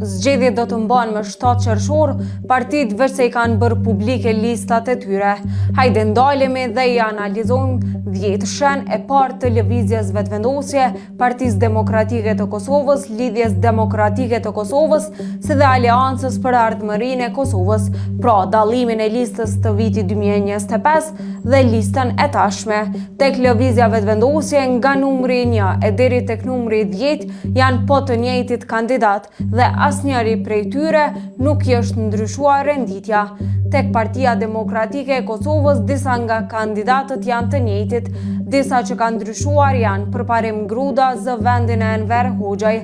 Zgjedhjet do të mbahen më 7 qershor, partitë veçse i kanë bërë publike listat e tyre. Hajde ndalemi dhe i analizojmë dhjetëshen e parë të Lëvizjes Vetëvendosje, Partisë Demokratike të Kosovës, Lidhjes Demokratike të Kosovës, si dhe Aleancës për Ardhmërinë e Kosovës, pra dallimin e listës të vitit 2025 dhe listën e tashme. Tek Lëvizja Vetëvendosje nga numri 1 e deri tek numri 10 janë po të njëjtit kandidatë dhe asnjëri prej tyre nuk i është ndryshuar renditja. Tek Partia Demokratike e Kosovës disa nga kandidatët janë të njëjtit, disa që kanë ndryshuar janë Përparim Gruda zë vendin e Enver Hoxhaj,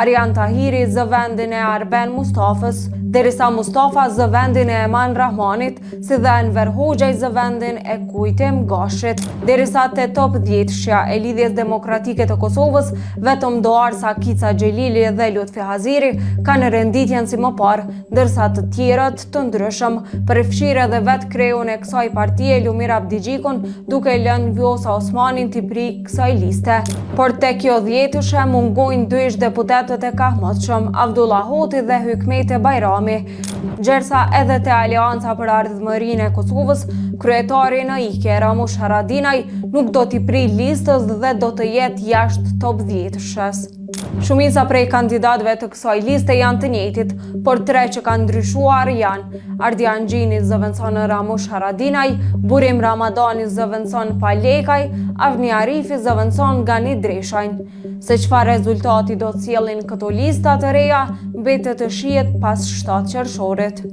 Arian Tahiri zë vendin e Arben Mustafës, derisa Mustafa zë vendin e Eman Rrahmanit, si dhe Enver Hoxhaj zë vendin e Kujtim Gashit. Derisa te top dhjetëshja e Lidhjes Demokratike të Kosovës, vetëm Doarsa Kica Xhelili dhe Lutfi Haziri kanë renditjen si më parë, ndërsa të tjerët të ndryshëm, përfshirë edhe vetë kreun e kësaj partie Lumir Abdixhikun, duke lënë Vjosa Osmanin t'i prijë kësaj liste. Por te kjo dhjetëshe mungojnë dy ish deputetët e kahmotshëm, Avdullah Hoti dhe Hykmete Bajrami, Gjersa edhe te Aleanca për Ardhmërinë e Kosovës, kryetari në ikje Ramush Haradinaj nuk do t'i prijë listës dhe do të jetë jashtë top dhjetëshes. Shumica prej kandidatëve të kësaj liste janë të njëjtit, por tre që kanë ndryshuar janë Ardian Gjini zëvendëson Ramush Haradinaj, Burim Ramadani zëvendëson Pal Lekaj, Avni Arifi zëvendëson Gani Dreshajn. Se çfarë rezultati do të sjellin këto lista të reja, mbetet të shihet pas 7 qershorit.